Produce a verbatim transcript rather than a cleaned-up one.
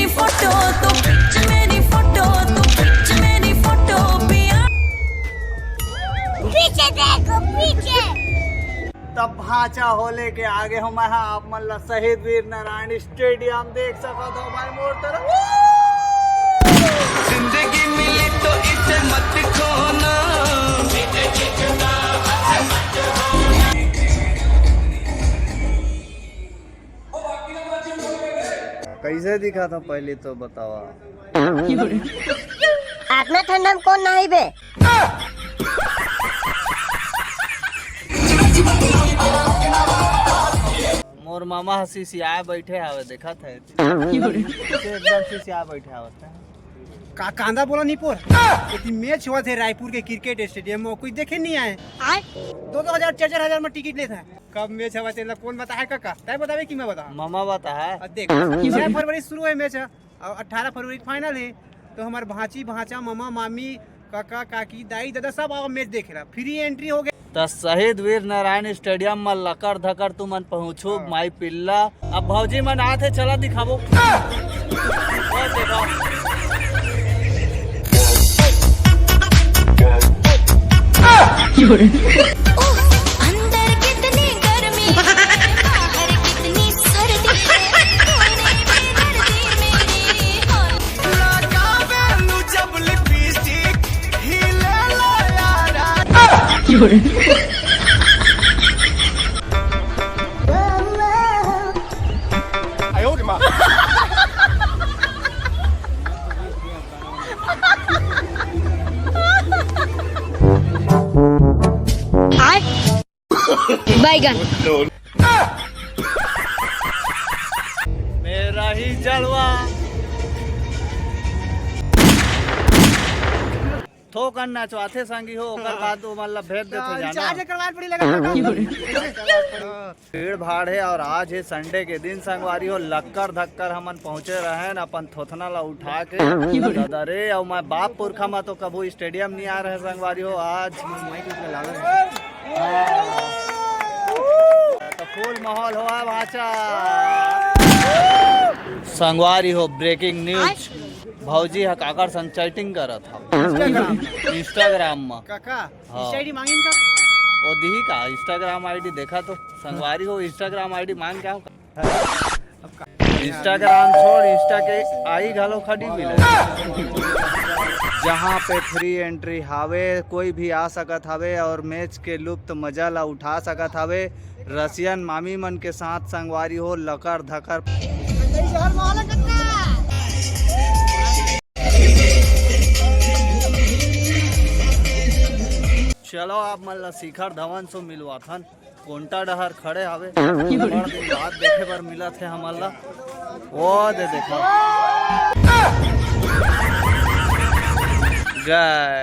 Photo तो खींच मेरी, photo तो खींच मेरी, फोटो पिया। पीछे देखो, पीछे। तब भांचा हो लेके आगे हो मैं, हाँ, आप मन ला शहीद वीर नारायण स्टेडियम देख सकत हो भाई मोर तरफ। जिंदगी मिली तो इसे मत खोना। कैसे दिखा था पहले तो बतावा। आतना ठंडा में कौन नहाई बे? मोर मामा ह सिसियाए बैठे हवे, देखत है। एकदम सिसियाए बैठे हवत है। का कांदा बोला नहीं पोर? एक दिन मैच होवत हे रायपुर के क्रिकेट स्टेडियम में, कोई देखे नहीं आए। आए? दो दो हजार, चार चार हजार में टिकट लेत हे। कब मैच हवा तेला कौन बताए काका? तय बतावे कि मैं बताऊं? मामा बताए। अब देख, छह फरवरी शुरू है मैच है और अठारह फरवरी फाइनल है, तो हमार भांची भांचा, मामा मामी, काका काकी, दाई दादा सब आओ मैच देखे ला, फ्री एंट्री हो गया। त शहीद वीर नारायण स्टेडियम में लकर धकर तुमन पहुंचू, हाँ। माई पिल्ला। अब भौजी मन आथे, चला दिखाबो। ओ देखो। अंदर कितनी गर्मी है, बाहर कितनी सर्दी है, कोने में दर्दी मेरी। लगावेलू जब लिपस्टिक, हिले ला यारा। बैगन। मेरा ही जलवा। थोकन नचवाथे संगी हो, ओकर बाद वो मन ला भेज देथे, हाँ, जाना। रिचार्ज करवाए पड़ी लगा। भीड़ भाड़ है और आज है संडे के दिन संगवारी हो, लक्कर धक्कर हमन पहुंचे रहन अपन थोथना ला उठा के। दादा रे, और मैं बाप पुरखा मा तो कभू स्टेडियम नहीं आ रहे संगवारी हो, आज तो फुल माहौल हो भाचा। संगवारी हो, ब्रेकिंग न्यूज, भौजी ह काकर संग चैटिंग करत हव। इंस्टाग्राम। इंस्टाग्राम मा। काका, हाँ। इंस्टा आईडी मांगिन का? वो दिही का? इंस्टाग्राम आईडी देखा तो संगवारी हो, इंस्टाग्राम आईडी मांग क्या हो? अब का? इंस्टाग्राम छोड़, इंस्टा के आई घलो खड़ी मिले। जहाँ पे फ्री एंट्री हावे, कोई भी आ सकत हावे और मैच के लुप्त मजा ला उठा सकत हावे। रसियन मामी मन के साथ संगवारी हो, लकर धकर। चलो आप मन ला शिखर धवन से मिलवाथन। कोंटा डहर खड़े हावे। बड़ दिन बाद देखे बर मिलत हे हमन ला। वो दे देखो। गए।